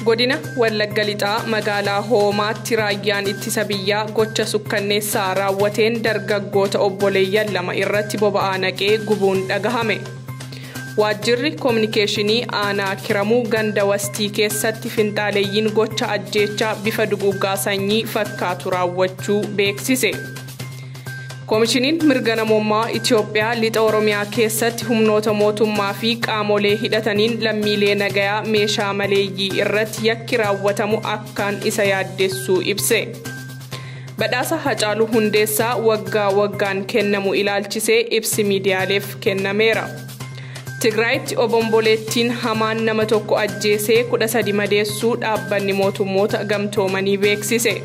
Godina Wallagga Lixaa magaalaa Hoomaatti raayyaan ittisa biyyaa gocha sukkanneessaa raawwateen dargaggoota obboleeyyan lama irratti boba'aa naqee gubuun dhagahame. Waajjirri Kominikeeshinii Aanaa Kiramuu ganda Wastii keessatti finxaaleeyyiin gocha ajjeechaa bifa duguuggaa sanyii fakkaatu raawwachuu beeksise. Koomishiniin mirga namummaa Itoophiyaa lixa Oromiyaa keessatti humnoota mootummaa fi qaamolee hidhataniin lammiilee nagayaa meeshaa maleeyyii irratti yakki raawwatamu akkaan isa yaaddessuu ibse. Badhaasa Hacaaluu Hundeessaa waggaa waggaan kennamu ilaalchisee ibsi miidiyaaleef kennameera. Tigraayitti obomboleettiin hamaan nama tokko ajjeesee 13 madeessuu dhaabbanni mootummoota gamtoomanii beeksise.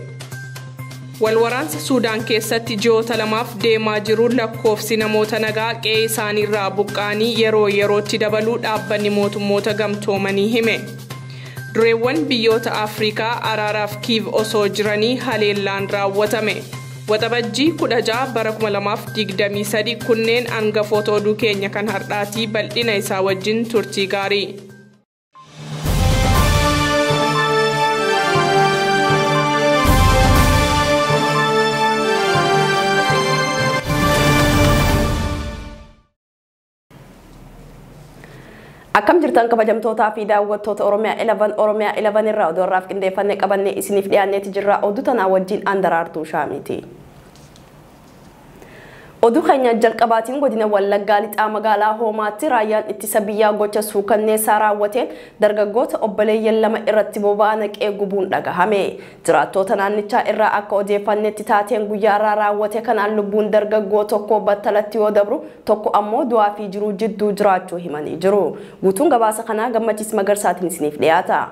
Walwaraansa Suudaan keessatti ji'oota lamaaf deemaa jiru lakkoofsi namoota nagaa qe'ee isaaniirraa buqqaanii yeroo yerootti dabaluu dhaabbanni mootummoota gamtoomanii hime. Dureewwan biyyoota Afrikaa araaraaf Kiiv osoo jiranii haleellaan raawwatame. Waxabajjii 16 bara 2023 kunneen hangafoota oduu keenya kan har'aatii bal'ina isaa wajjin turtii gaarii. Akkam jirtan kabajamtootaa fi daawwattoota Oromiyaa 11 Oromiyaa 11 irraa oduu har'aaf qindeeffannee qabannee isiniif dhiyaanneeti jirra. Oduu tanaa wajjin Andaraartuu Shaamiiti. Oduu keenya jalqabaatiin godina Wallaggaa Lixaa magaalaa Hoomaatti raayyaan ittisa biyyaa gocha suukanneessaa raawwateen dargaggoota obboleeyyan lama irratti boba'aa naqee gubuun dhagahame. Jiraattoota naannichaa irraa akka odeeffannetti taateen guyyaarraa raawwate kanaan lubbuun dargaggoo tokko battalatti yoo dabru tokko ammoo du'aa fi jiruu jidduu jiraachuu himanii jiru. Guutuun gabaasa kanaa Gammachiis Magarsaatiin isiniif dhiyaata.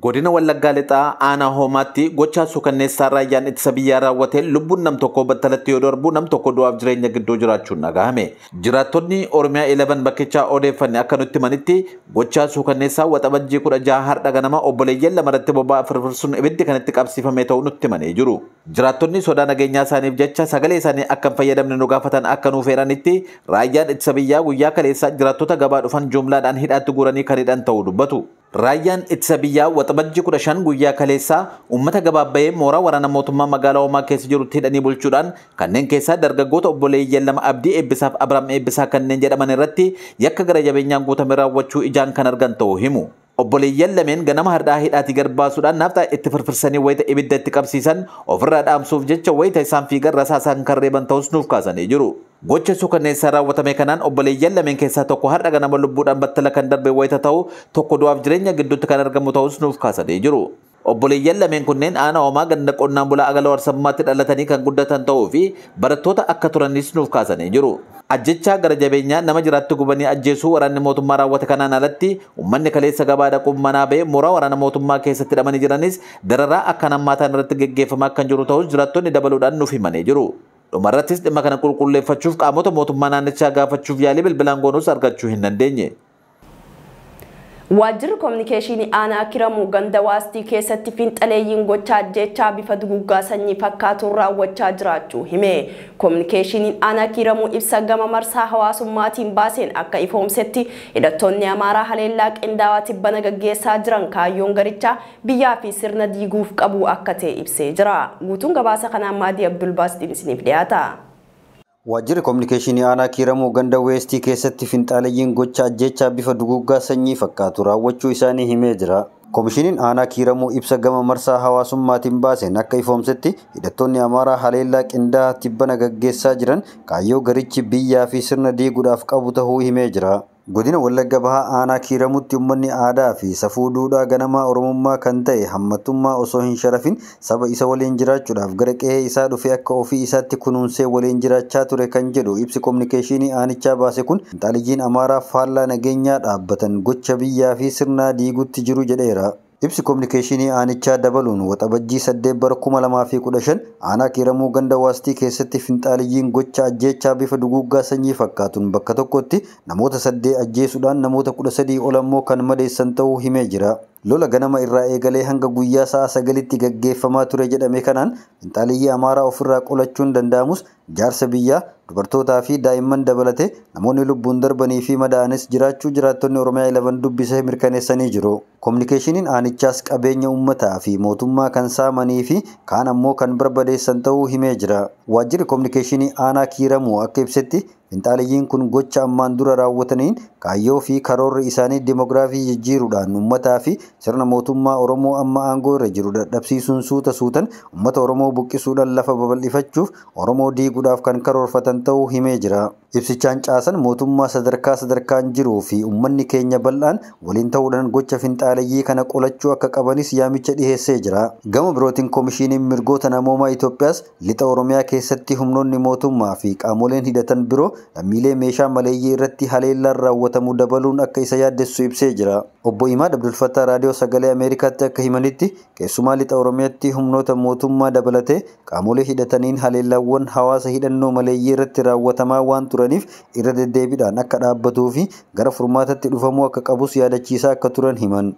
Godina Wallaggaa Lixaa aanaa Hoomaatti gocha suukanneessaa raayyaan ittisa biyyaa raawwateen lubbuun nam tokko battalatti yoo darbu nam tokko du'aaf jireenya gidduu jiraachuun dhagahame. Jiraattonni Oromiyaa 11 bakkichaa odeeffanne akka nutti himanitti gocha suukanneessaa waxabajjii 16 har'a ganama obboleeyyan lama irratti boba'aa firfirsuun ibiddi kan itti qabsiifame ta'uu nutti himanii jiru. Jiraattonni sodaa nageenyaa isaaniif jecha sagalee isaanii akka hin fayyadamne nu gaafatan akka nuuf eeranitti raayyaan ittisa biyyaa guyyaa kaleessaa jiraattota gabaa dhufan jumlaadhaan hidhaatti guuranii kan hidhan ta'uu dubbatu. Raayyaan ittisa biyyaa waxabajjii 15 guyyaa kaleessaa uummata gabaabbayee mooraa waraana mootummaa magaalaa Hoomaa keessa jirutti hidhanii bulchuudhaan kanneen keessaa dargaggoota obboleeyyan lama Abdii Eebbisaaf Abrahaam Eebbisaa kanneen jedhaman irratti yakka gara jabeenyaan guutame raawwachuu ijaan kan argan ta'uu himu. Obboleeyyan lameen ganama har'aa hidhaatii gad baasuudhaan naafxaa itti firfirsanii wayita ibidda itti qabsiisan ofirraa dhaamsuuf jecha wayita isaan fiigan rasaasaan kan reeban ta'us nuuf kaasanii jiru. Gocha suukanneessaa raawwatame kanaan obboleeyyan lameen keessaa tokko har'a ganama lubbuudhaan battala kan darbe wayita ta'u tokko du'aaf jireenya gidduutti kan argamu ta'us nuuf kaasanii jiru. Obboleeyyan lameen kunneen aanaa Hoomaa ganda qonnaan bulaa Agaloo Arsammaatti dhalatanii kan guddatan ta'uu fi barattoota akka turanis nuuf kaasanii jiru. Ajjechaa gara jabeenyaa nama jiraatti gubanii ajjeesuu waraanni mootummaa raawwate kanaan alatti uummanni kaleessa gabaa dhaquun manaa ba'ee mooraa waraana mootummaa keessatti hidhamanii jiranis dararaa akka hammaataan irratti geggeeffamaa kan jiru ta'us jiraattonni dabaluudhaan nuuf himanii jiru. Dhumarrattis dhimma kana qulqulleeffachuuf qaamota mootummaa naannichaa gaafachuuf yaalii bilbilaan goonuus argachuu hin dandeenye. Waajjirri Kominikeeshinii Aanaa Kiramuu ganda Waastii keessatti fiinxaleeyyiin gocha ajjeechaa bifa duguuggaa sanyii fakkaatuun raawwachaa jiraachuu hime. Kominikeeshiniin Aanaa Kiramuu ibsa gama marsaa hawaasummaatiin baaseen akka ifoomsetti hidhattoonni Amaaraa haleellaa qindaawaa tibbana gaggeessaa jiran kaayyoon garichaa biyyaa fi sirna diiguuf qabu akka ta'e ibsee jira. Guutuun gabaasa kanaa Maadii Abdulbaastiin isiniif dhiyaata. Waajjirri Kominikeeshinii Aanaa Kiramuu ganda Weestii keessatti finxaaleeyyiin gocha ajjeechaa bifa duguuggaa sanyii fakkaatu raawwachuu isaanii himee jira. Komishiniin Aanaa Kiramuu ibsa gama marsaa hawaasummaatiin baaseen akka ifoomsetti hidhattoonni Amaaraa haleellaa qindaa'aa tibbana gaggeessaa jiran kaayyoo garichi biyyaa fi sirna diiguudhaaf qabu ta'uu himee jira. Godina Wallagga Bahaa Aanaa Kiiramutti uummanni aadaa fi safuu duudhaa ganamaa Oromummaa kan ta'e hammattummaa osoo hin sharafin saba isa waliin jiraachuudhaaf gara qe'ee isaa dhufee akka ofii isaatti kunuunsee waliin jiraachaa ture kan jedhu ibsi kominikeeshinii aanichaa baase kun xaalijiin Amaaraa faallaa nageenyaa dhaabbatan gocha biyyaa fi sirnaa diigutti jiru jedheera. Ibsi kominikeeshinii aanichaa dabaluun waxabajjii 8 bara 2015 aanaa Kiiramuu ganda Waastii keessatti finxaaliyyiin gocha ajjeechaa bifa duguuggaa sanyii fakkaatuun bakka tokkotti namoota 8 ajjeesuudhaan namoota 13 ol ammoo kan madeessan ta'uu himee jira. Lola ganama irraa eegalee hanga guyyaa sa'a 9tti gaggeeffamaa ture jedhame kanaan finxaaliyyii Amaaraa ofirraa qolachuun danda'amus jaarsa biyyaa, dubartootaa fi daa'imman dabalatee namoonni lubbuun darbanii fi madaa'anis jiraachuu jiraattonni Oromiyaa 11 dubbisee mirkaneessanii jiru. Kominikeeshiniin aanichaas qabeenya uummataa fi mootummaa kan saamanii fi kaan ammoo kan barbadeessan ta'uu himee jira. Waajjirri kominikeeshinii aanaa Kiiramuu akka ibsetti finxaaliyyiin kun gocha ammaan dura raawwataniin kaayyoo fi karoorri isaanii dimoogiraafii jijjiiruudhaan uummataa fi sirna mootummaa Oromoo amma aangoo irra jiru dadhabsiisuun suuta suutan uummata Oromoo buqqisuudhaan lafa babal'ifachuuf Oromoo diiguudhaaf kan karoorfatan ta'uu himee jira. Ibsichaan caasan mootummaa sadarkaa sadarkaan jiruu fi uummanni keenya bal'aan waliin ta'uudhaan gocha finxaaleyyii kana qolachuu akka qabanis yaamicha dhiheessee jira. Gama birootiin Koomishiniin Mirgoota Namoomaa Itoophiyaas lixa Oromiyaa keessatti humnoonni mootummaa fi qaamoleen hidhatan biroo lammiilee meeshaa maleeyyii irratti haleellaan raawwatamu dabaluun akka isa yaaddessu ibsee jira. Obbo Imaad Abdulfattaa Raadiyoo Sagalee Ameerikaatti akka himanitti keessumaa lixa Oromiyaatti humnoota mootummaa dabalatee qaamolee hidhataniin haleellaawwan hawaasa hidhannoo maleeyyii irratti raawwatamaa waan turaniif irra deddeebiidhaan akka dhaabbatuu fi gara furmaatatti dhufamuu akka qabus yaadachiisaa akka turan himan.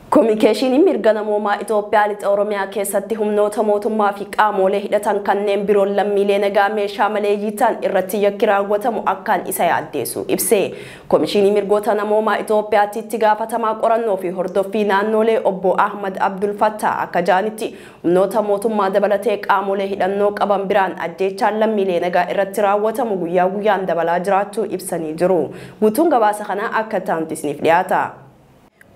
Kominikeeshiniin mirga namoomaa Itoophiyaa lixa Oromiyaa keessatti humnoota mootummaa fi qaamolee hidhatan kanneen biroon lammiilee nagaa meeshaa maleeyyii ta'an irratti yakki raawwatamu akkaan isa yaaddeessu ibse. Komishinii mirgoota namoomaa Itoophiyaatti itti gaafatamaa qorannoo fi hordoffii naannolee obbo Ahmad Abdul Fattah akka jedhanitti humnoota mootummaa dabalatee qaamolee hidhannoo qaban biraan ajjeechaan lammiilee nagaa irratti raawwatamu guyyaa guyyaan dabalaa jiraachuu ibsanii jiru. Guutuun gabaasa kanaa akka ta'utti isiniif dhiyaata.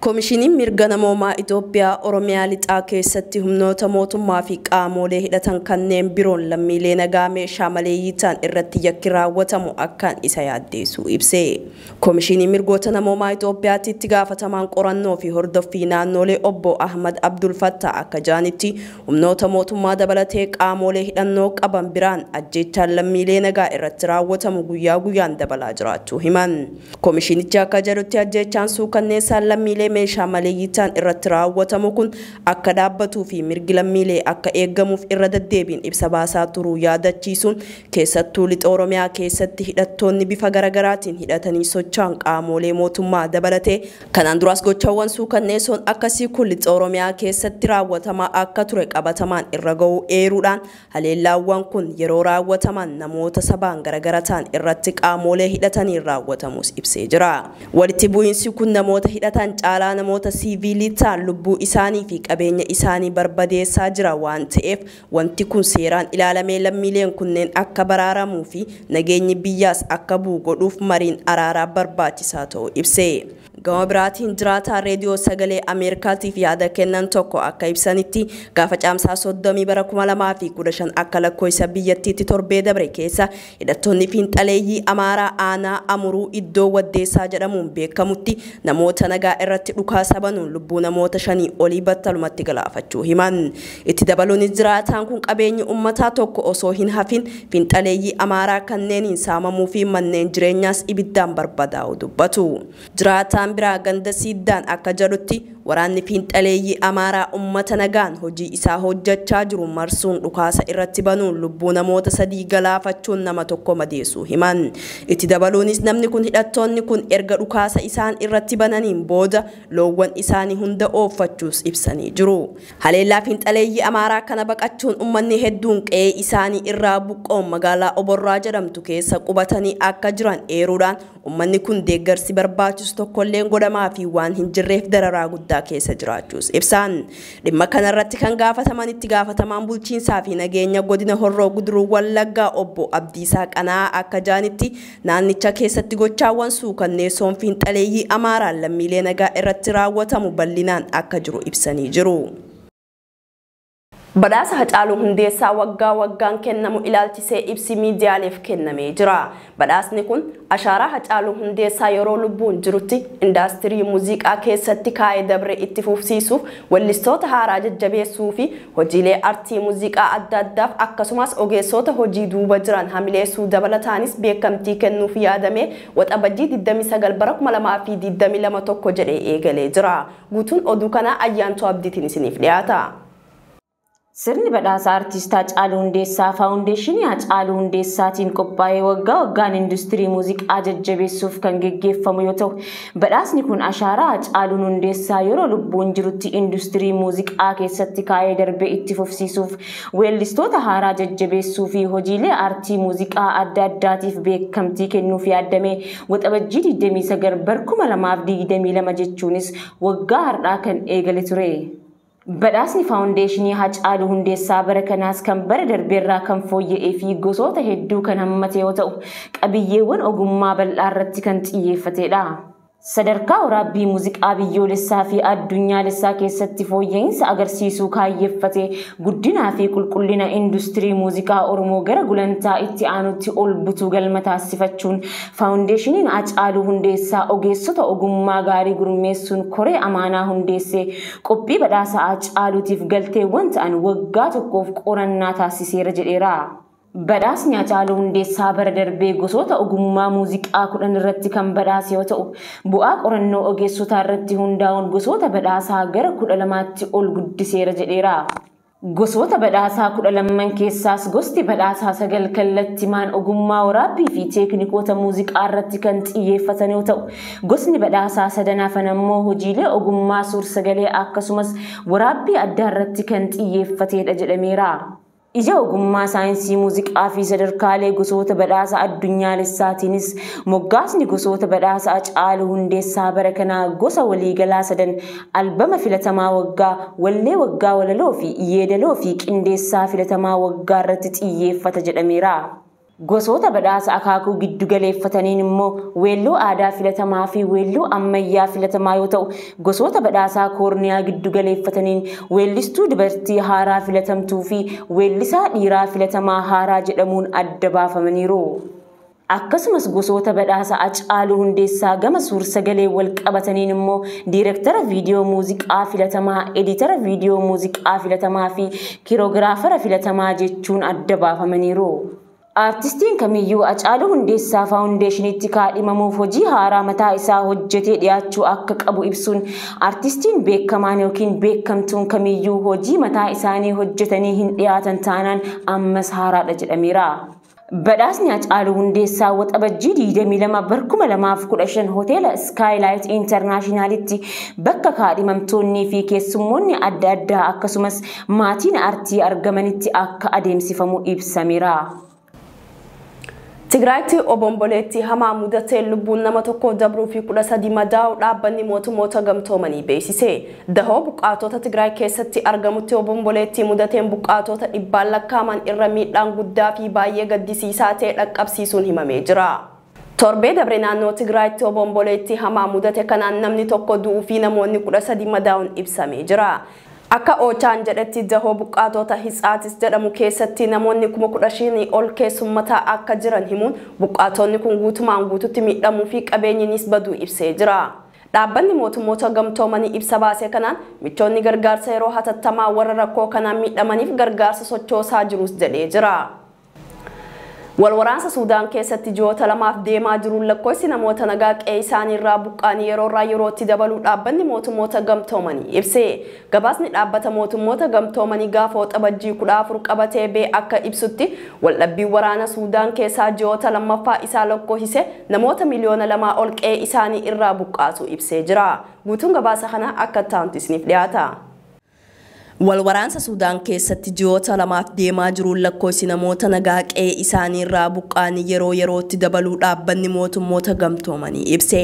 Koomishiniin mirga namoomaa Itoophiyaa Oromiyaa lixaa keessatti humnoota mootummaa fi qaamolee hidhatan kanneen biroon lammiilee nagaa meeshaa maleeyyii ta'an irratti yakki raawwatamu akkaan isa yaaddeessu ibse. Koomishiniin mirgoota namoomaa Itoophiyaatti itti gaafatamaan qorannoo fi hordoffii naannolee obbo Ahmad Abdul Fattah akka jedhanitti humnoota mootummaa dabalatee qaamolee hidhannoo qaban biraan ajjeechaan lammiilee nagaa irratti raawwatamu guyyaa guyyaan dabalaa jiraachuu himan. Koomishinichi akka jedhutti ajjeechaan suukanneessaan lammiilee meeshaa maleeyyii ta'an irratti raawwatamu kun akka dhaabbatuu fi mirgi lammiilee akka eegamuuf irra deddeebiin ibsa baasaa turuu yaadachiisuun keessattuu lixa Oromiyaa keessatti hidhattoonni bifa garaagaraatiin hidhatanii socho'an qaamolee mootummaa dabalatee kanaan duraas gochawwan suukanneessoon akkasii kun lixa Oromiyaa keessatti raawwatamaa akka ture qabatamaan irra ga'uu eeruudhaan haleellaawwan kun yeroo raawwataman namoota sabaan garaagara ta'an irratti qaamolee hidhataniin raawwatamus ibsee jira. Walitti bu'iinsi kun namoota hidhatan caalaa namoota siiviilii ta'an lubbuu isaanii fi qabeenya isaanii barbadeessaa jira waan ta'eef wanti kun seeraan ilaalamee lammiileen kunneen akka baraaramuu fi nageenyi biyyaas akka bu'u godhuuf mariin araaraa barbaachisaa ta'uu ibse. Gama biraatiin jiraataa reediyoo sagalee Ameerikaatiif yaada kennan tokko akka ibsanitti gaafa caamsaa 30 bara 2015 akka lakkoofsa biyyattiitti torbee dabre keessa hidhattoonni fiinxaleeyyii Amaaraa aanaa Amuruu iddoo Waddeessaa jedhamuun beekamutti namoota nagaa irratti dhukaasa banuun lubbuu namoota 5 olii battalumatti galaafachuu himan. Itti dabaluunis jiraataan kun qabeenyi uummataa tokko osoo hin hafin fiinxaleeyyii Amaaraa kanneeniin saamamuu fi manneen jireenyaas ibiddaan barbadaa'u dubbatu. Jiraataan biraa ganda siiddaan akka jedhutti waraanni fiinxaleeyyii Amaaraa uummata nagaan hojii isaa hojjechaa jiru marsuun dhukaasa irratti banuun lubbuu namoota 3 galaafachuun nama tokko madeessuu himan. Itti dabaluunis namni kun hidhattoonni kun erga dhukaasa isaan irratti bananiin booda loowwan isaanii hunda ooffachuus ibsanii jiru. Haleellaa fiinxaleeyyii Amaaraa kana baqachuun uummanni hedduun qe'ee isaanii irraa buqqoon magaalaa Oborraa jedhamtu keessa qubatanii akka jiran eeruudhaan uummanni kun deeggarsi barbaachisu tokkollee godhamaa fi waan hin jirreef dararaa guddaa keessa jiraachuus ibsan. Dhimma kanarratti kan gaafataman itti gaafatamaan bulchiinsaa fi nageenya godina Horroo Guduruu Wallaggaa obbo Abdiisaa Qanaa akka jedhanitti naannicha keessatti gochaawwan suukanneessoon fiinxaleeyyii Amaaraan lammiilee nagaa irratti raawwatamu bal'inaan akka jiru ibsanii jiru. Badhaasa Hacaaluu Hundeessaa waggaa waggaan kennamu ilaalchisee ibsi miidiyaaleef kennamee jira. Badhaasni kun ashaaraa Hacaaluu Hundeessaa yeroo lubbuun jirutti indaastirii muuziqaa keessatti kaa'ee dabre itti fufsiisuuf wallistoota haaraa jajjabeessuu fi hojiilee artii muuziqaa adda addaaf akkasumas ogeessota hojii duuba jiran hamileessuu dabalataanis beekamtii kennuuf yaadamee waxabajjii 29 bara 2022 tokko jedhee eegalee jira. Guutuun oduu kanaa Ayyaantuu Abdiitiin isiniif dhiyaata. Sirni badhaasa Aartist Haacaaluu Hundeessaa Faawundeeshinii Haacaaluu Hundeessaatiin qophaa'ee waggaa waggaan industirii muuziqaa jajjabeessuuf kan geggeeffamu yoo ta'u, badhaasni kun ashaaraa Haacaaluun Hundeessaa yeroo lubbuun jirutti industirii muuziqaa keessatti kaa'ee darbee itti fufsiisuuf, weellistoota haaraa jajjabeessuu fi hojiilee aartii muuziqaa adda addaatiif beekamtii kennuuf yaadame Waxabajjii 29 bara 2022 jechuunis waggaa har'aa kan eegale ture. Badhaasni Faawundeeshinii Haacaaluu Hundeessaa bara kanaas kan bara darbeerraa kan fooyya'ee fi gosoota hedduu kan hammate yoo ta'u, qabiyyeewwan ogummaa bal'aa irratti kan xiyyeeffatedha. Sadarkaa waraabbii muuziqaa biyyoolessaa fi addunyaalessaa keessatti fooyya'insa agarsiisuu kaayyeffate guddinaa fi qulqullina industirii muuziqaa Oromoo gara gulantaa itti aanutti ol butuu galma taasifachuun Faawundeeshiniin Haacaaluu Hundeessaa ogeessota ogummaa gaarii gurmeessuun koree amaanaa hundeessee qophii badhaasa Haacaaluutiif galteewwan ta'an waggaa tokkoof qorannaa taasiseera jedheera. Badhaasni Haacaaluu Hundeessaa bara darbee gosoota ogummaa muuziqaa 10 irratti kan badhaase yoo ta'u, bu'aa qorannoo ogeessotaa irratti hundaa'uun gosoota badhaasaa gara 12tti ol guddiseera jedheera. Gosoota badhaasaa 12 keessaas gosti badhaasaa 9 kallattimaan ogummaa waraabbii fi teeknikoota muuziqaa irratti kan xiyyeeffatan yoo ta'u, gosni badhaasaa sadan hafan ammoo hojiilee ogummaa suur-sagalee akkasumas waraabbii addaa irratti kan xiyyeeffatedha jedhameera. Ija ogummaa saayinsii muuziqaa fi sadarkaalee gosoota badhaasa addunyaalessaatiinis moggaasni gosoota badhaasa Haacaaluu Hundeessaa bara kanaa gosa waliigalaa sadan albama filatamaa waggaa, wallee waggaa walaloo fi yeedaloo fi qindeessaa filatamaa waggaa irratti xiyyeeffata jedhameera. Gosoota badhaasa akaakuu giddu galeeffataniin immoo weelluu aadaa filatamaa fi weelluu ammayyaa filatamaa yoo ta'u, gosoota badhaasaa koorniyaa giddu galeeffataniin weellistuu dubartii haaraa filatamtuu fi weellisaa dhiiraa filatamaa haaraa jedhamuun adda baafamaniiru. Akkasumas gosoota badhaasa Haacaaluu Hundeessaa gama suur-sagalee wal qabataniin immoo diirektara viidiyoo muuziqaa filatamaa, editara viidiyoo muuziqaa filatamaa fi kiroogiraafara filatamaa jechuun adda baafamaniiru. Aartistiin kamiyyuu Haacaaluu Hundeessaa Faawundeeshiniitti kaadhimamuuf hojii haaraa mataa isaa hojjetee dhiyaachuu akka qabu ibsuun aartistiin beekamaan yookiin beekamtuun kamiyyuu hojii mataa isaanii hojjetanii hin dhiyaatan taanaan ammas haaraadha jedhameera. Badhaasni Haacaaluu Hundeessaa Waxabajjii 22 bara 2015 hoteela Skylight Internationalitti bakka kaadhimamtoonnii fi keessummoonni adda addaa akkasumas maatiin aartii argamanitti akka adeemsifamu ibsameera. Tigraayitti obomboleetti hamaa mudatee lubbuun nama tokko dabruu fi 13 madaa'u dhaabbanni mootummoota gamtoomanii beeksise. Dahoo buqqaatota Tigraay keessatti argamutti obomboleetti mudateen buqqaatota dhibbaan lakkaa'aman irra miidhaan guddaa fi baay'ee gaddisiisaa ta'e dhaqqabsiisuun himamee jira. Torbee dabre naannoo Tigraayitti obomboleetti hamaa mudate kanaan namni tokko du'uu fi namoonni 13 madaa'uun ibsamee jira. Akka Ochaan jedhetti dahoo buqqaatota Hitsaatis jedhamu keessatti namoonni 15,000 ol keessummataa akka jiran himuun buqqaatonni kun guutumaan guututti miidhamuu fi qabeenyinis baduu ibsee jira. Dhaabbanni mootummoota gamtoomanii ibsa baase kanaan michoonni gargaarsa yeroo hatattamaa warra rakkoo kanaan miidhamaniif gargaarsa sochoosaa jirus jedhee jira. Walwaraansa Suudaan keessatti ji'oota lamaaf deemaa jiruun lakkoofsi namoota nagaa qe'ee isaanii irraa buqqa'anii yeroo irraa yerootti dabaluu dhaabbanni mootummoota gamtoomanii ibse. Gabaasni dhaabbata mootummoota gamtoomanii gaafa Waxabajjii 14 qabatee ba'e akka ibsutti waldhabbiin waraana Suudaan keessaa ji'oota lammaffaa isaa lakkoofsise namoota miliyoona 2 ol qe'ee isaanii irraa buqqaasu ibsee jira. Guutuun gabaasa kana akka ta'antu isiniif dhiyaata. Walwaraansa Suudaan keessatti ji'oota lamaaf deemaa jiruun lakkoofsi namoota nagaa qe'ee isaanii irraa buqqa'anii yeroo yerootti dabaluu dhaabbanni mootummoota gamtoomanii ibse.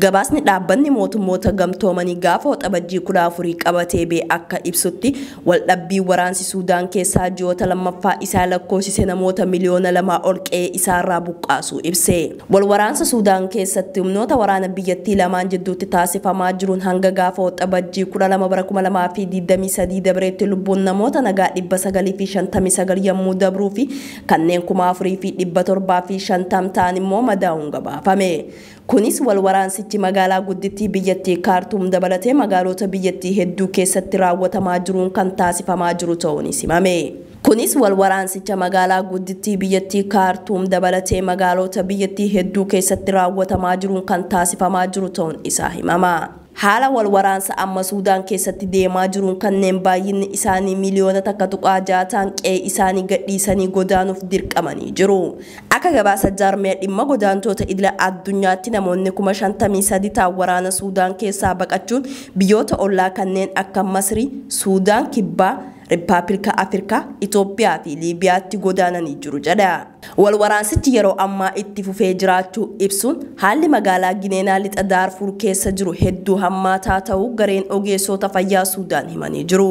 Gabaasni dhaabbanni mootummoota gamtoomanii gaafa Waxabajjii 14 qabatee ba'e akka ibsutti waldhabbii waraansi Suudaan keessaa ji'oota lammaffaa isaa lakkoofsise namoota miliyoona 2 ol qe'ee isaarraa buqqaasu ibse. Walwaraansa Suudaan keessatti humnoota waraana biyyattii lamaan jidduutti taasifamaa jiruun hanga gaafa Waxabajjii 12 bara 2023 dabreetti lubbuun namoota nagaa 959 yommuu dabruu fi kanneen 4750 ta'an immoo madaa'uun gabaafame. Kunis walwaraansichi magaalaa guddittii biyyattii Kaartuum dabalatee magaalota biyyattii hedduu keessatti raawwatamaa jiruun kan taasifamaa jiru ta'uunis himame. Kunis walwaraansicha magaalaa guddittii biyyattii Kaartuum dabalatee magaalota biyyattii hedduu keessatti raawwatamaa jiruun kan taasifamaa jiru ta'uun isaa himama. Haala wal waraansa amma Suudaan keessatti deemaa jiruun kanneen baay'inni isaanii miliyoona 1.6 ta'an qe'ee isaanii gadhiisanii godaanuuf dirqamanii jiru. Akka gabaasa jaarmiyaa dhimma godaantoota idila addunyaatti namoonni 53,000 ta'an waraana Suudaan keessaa baqachuun biyyoota ollaa kanneen akka Masrii, Suudaan Kibbaa, Rippaabilika Afrikaa, Itoophiyaa fi Liibiyaatti godaananii jiru jedha. Wal waraansichi yeroo ammaa itti fufee jiraachuu ibsuun haalli magaalaa Gineenaa lixa Daarfuur keessa jiru hedduu hammaataa ta'uu gareen ogeessota fayyaa Suudaan himanii jiru.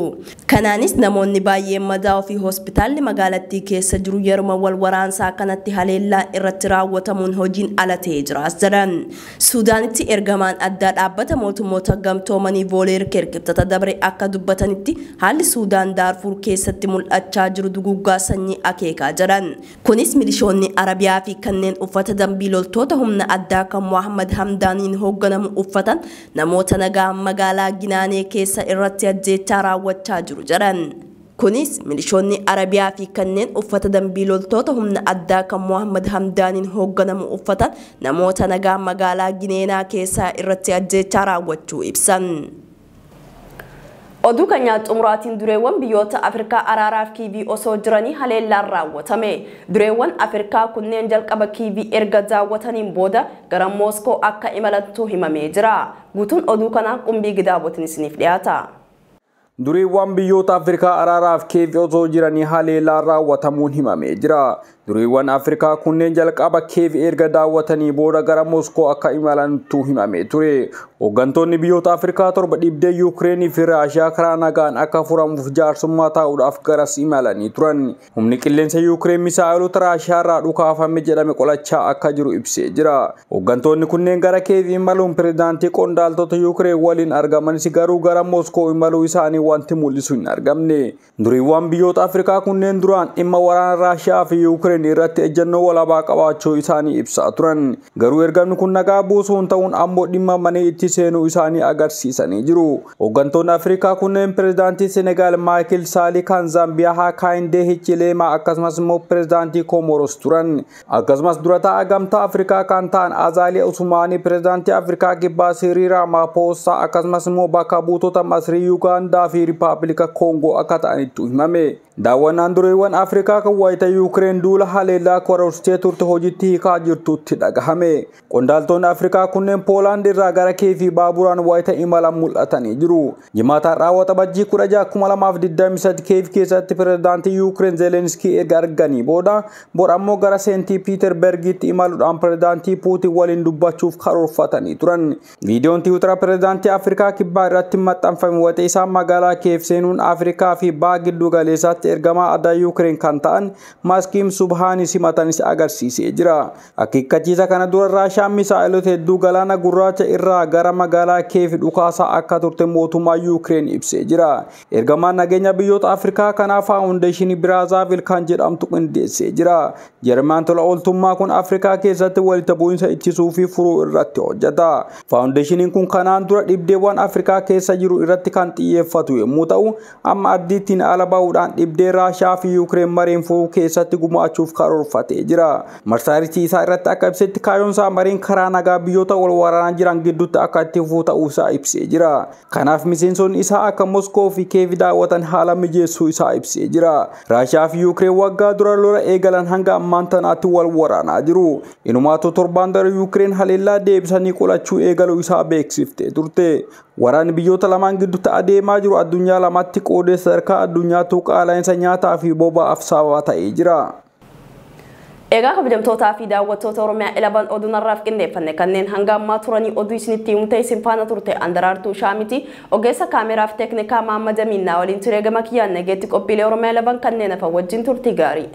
Kanaanis namoonni baay'een madaa'uu fi hospitaalli magaalattii keessa jiru yeruma wal waraansaa kanatti haleellaan irratti raawwatamuun hojiin ala ta'ee jiraas jedhan. Suudaanitti ergamaan addaa dhaabbata mootummoota gamtoomanii Vooleer Kirkibtata dabre akka dubbatanitti haalli Suudaan Daarfuur keessatti mul'achaa jiru duguuggaa sanyii akeekaa jedhan. Kunis milishoonni Arabiyaa fi kanneen uffata dambii loltoota humna addaa kan Muhammad Hamdaaniin hoogganamu uffatan namoota nagaa magaalaa Ginaanee keessa irratti ajjeechaa raawwachaa jiru jedhan. Kunis milishoonni Arabiyaa fi kanneen uffata dambii loltoota humna addaa kan Muhammad Hamdaaniin hoogganamu uffatan namoota nagaa magaalaa Gineenaa keessa irratti ajjeechaa raawwachuu ibsan. Oduu keenyaa xumuraatiin dureewwan biyyoota Afrikaa araaraaf Kiivii osoo jiranii haleellaan raawwatame. Dureewwan Afrikaa kunneen jalqaba Kiivii erga daawwataniin booda gara Mooskoo akka imalantu himamee jira. Guutuun oduu kanaa Qumbii Gidaabotiin isiniif dhiyaata. Dureewwan biyyoota Afrikaa araaraaf Kiivii osoo jiranii haleellaan raawwatamuun himamee jira. Dureewwan Afrikaa kunneen jalqaba Kiiv erga daawwatanii booda gara Moskoo akka imalantu himamee ture. Hooggantoonni biyyoota Afrikaa torba dhibdee Yuukireenii fi Raashiyaa karaa nagaan akka furamuuf jaarsummaa taa'uudhaaf garas imalanii turan. Humni qilleensa Yuukireen misaa'ilota Raashiyaa irraa dhukaafame jedhame qolachaa akka jiru ibsee jira. Hooggantoonni kunneen gara Kiiv imaluun pirezidaantii qondaaltota Yuukireen waliin argamanis garuu gara Moskoo imaluu isaanii wanti mul'isu hin argamne. Dureewwan biyyoota Afrikaa kunneen duraan dhimma waraana Raashiyaa fi Yuukireen irratti ejjennoo walabaa qabaachuu isaanii ibsaa turan. Garuu ergamni kun nagaa buusuun ta'uun ammoo dhimma manii itti seenuu isaanii agarsiisanii jiru. Hooggantoonni Afrikaa kunneen pirezidaantii Senegaal Maayikil Saalii kan Zaambiyaa Haakaayindee Hichileemaa akkasumas immoo pirezidaantii Komoros turan. Akkasumas dura taa'aa gamtaa Afrikaa kan ta'an Azaalii Usumaanii pirezidaantii Afrikaa Kibbaa Siriil Ramaphosa akkasumas immoo bakka buutota Masrii, Yuugaandaa fi Rippaabilika Koongoo akka ta'anittu himame. Daawwannaan dureewwan Afrikaa kan wayita Yuukireen duula haleellaa kororstee turte hojiitti hiikaa jirtutti dhagahame. Qondaaltonni Afrikaa kunneen Poolaand irraa gara Kiiv baaburaan wayita imalan mul'atanii jiru. Jimaataan raawwata bajjii 16,2023 Kiiv keessatti pirezidaantii Yuukireen Zeelenskii erga arganii booda bor ammoo gara Seentii Piiterbergitti imaluudhaan pirezidaantii Puutiin waliin dubbachuuf karoorfatanii turan. Viidiyoon Tiwutara pirezidaantii Afrikaa Kibbaa irratti maxxanfame wayita isaan magaalaa Kiiv seenuun Afrikaa fi Baha Giddu Galeessaatti ergamaa addaa Yuukireen kan ta'an Maskiim Subhaanii simatanis agarsiisee jira. Akeekkachiisa kana dura Raashaan misaa'ilota hedduu galaana gurraacha irraa gara magaalaa Kiiv dhukaasaa akka turte mootummaa Yuukireen ibsee jira. Ergamaan nageenya biyyoota Afrikaa kanaa faawundeeshinii Biraazaavil kan jedhamtu qindeessee jira. Jarmaan tola ooltummaa kun Afrikaa keessatti walitti bu'iinsa ittisuu fi furuu irratti hojjeta. Faawundeeshiniin kun kanaan dura dhibdeewwan Afrikaa keessa jiru irratti kan xiyyeeffatu yommuu ta'u, amma ardiittiin ala ba'uudhaan dhibdee Raashaa fi Yuukireen mareen furuu keessatti gumaachuuf karoorfatee jira. Marsariitii isaa irratti akka ibsetti kaayyoon isaa mareen karaa nagaa biyyoota wal waraanaa jiran gidduutti akka itti fufuu ta'uu isaa ibsee jira. Kanaaf miseensonni isaa akka Moskoo fi Kiiv daawwatan haala mijeessuu isaa ibsee jira. Raashaa fi Yuukireen waggaa dura lola eegalan hanga ammaan tanaatti wal waraanaa jiru. Inumaatu torbaan dura Yuukireen haleellaa deebisanii qolachuu eegaluu isaa beeksiftee turte. Waraanni biyyoota lamaan gidduutti adeemaa jiru addunyaa lamatti qoodee sadarkaa addunyaattuu qaala'insa nyaataa fi boba'aaf sababa ta'ee jira. Egaa kabajamtootaa fi daawwattoota Oromiyaa 11 oduu narraaf qindeeffanne kanneen hanga ammaa turanii oduu isinitti himu ta'e isin faana turte Andaraartuu Shaamiti ogeessa kaameraa fi teeknikaa Mahammad Amiin waliin ture gama kiyyaan nageetti qophiilee Oromiyaa 11 kanneen hafan wajjin turtii gaarii.